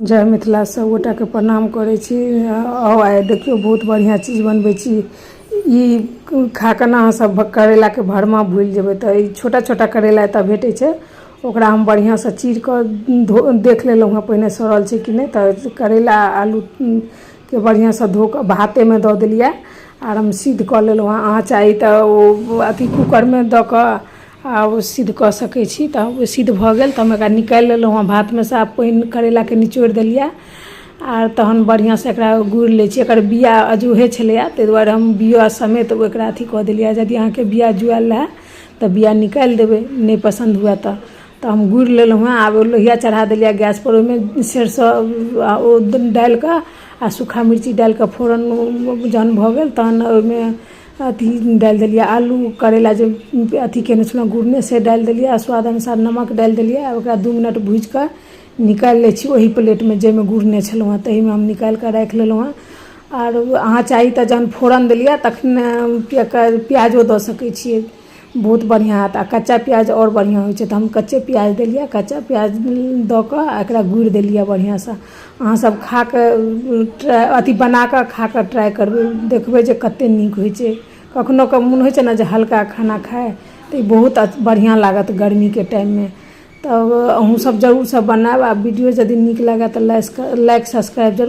जय मिथिला। सब गोटाके प्रणाम करै छी। आउ, आइ देखियौ, बहुत बढ़िआँ चीज बनबै छी। ई खा कऽ ने अहाँसभ करैलाके भरमा भूलि जेबै। तऽ ई छोटा छोटा करैला एतऽ भेटै छै। ओकरा हम बढ़िआँसँ चीर कऽ धो देख लेलहुँ हेँ पहिने, सड़ल छै कि नहि। तऽ करैला आलूके बढ़िआँसँ धो कऽ भातेमे दऽ देलियै आर हम सिद्ध कऽ लेलहुँ हेँ। अहाँ चाही तऽ ओ अथी कूकरमे दऽ कऽ आ ओ सिद्ध कऽ सकै छी। तऽ ओ सिद्ध भऽ गेल तऽ हम एकरा निकालि लेलहुँ हँ भातमे सँ। आब पानि करैलाके निचोड़ि देलियै आर तहन बढ़िआँसँ एकरा गुड़ि लै छी। एकर बिआ अजूहे छलैए, ताहि दुआरे हम बिआ समेत एकरा अथी कऽ देलियै। यदि अहाँके बिआ जुआयल रहए तऽ बिआ निकालि देबै, नहि पसन्द हुए तऽ। तऽ हम गुड़ि लेलहुँ हँ। आब लोहिया चढ़ा देलियै गैसपर। ओहिमे सरिसो आ ओ डालि कऽ आ सूखा मिर्ची डालि कऽ फोरन जहन भऽ गेल, तहन ओहिमे अथी डालि देलियै। आलू करैला जे अथी कयने छलहुँ गुड़ने, से डालि देलियै आ स्वाद अनुसार नमक डालि देलियै आ ओकरा 2 मिनट भूजि कऽ निकालि लै छी। ओही प्लेटमे जाहिमे गुड़ने छलहुँ हेँ, ताहिमे हम निकालि कऽ राखि लेलहुँ हेँ। आर अहाँ चाही तऽ जहन फोरन देलियै तखने प्याजो दऽ सकै छियै, बहुत बढ़िआँ हैत। आ कच्चा प्याज आओर बढ़िआँ होइ छै, तऽ हम कच्चे प्याज देलियै। कच्चा प्याज दऽ कऽ आ एकरा गुड़ि देलियै बढ़िआँसँ। अहाँसभ खा कऽ ट्राइ अथी बना कऽ खा कऽ ट्राइ करबै, देखबै जे कतेक नीक होइ छै। कखनो कऽ मोन होइ छै ने जे हल्का खाना खाइ, तऽ ई बहुत बढ़िआँ लागत गर्मीके टाइममे। तऽ अहूँसभ जरूरसँ बनायब आ वीडियो यदि नीक लागय तऽ लाइक सब्सक्राइब जरूर।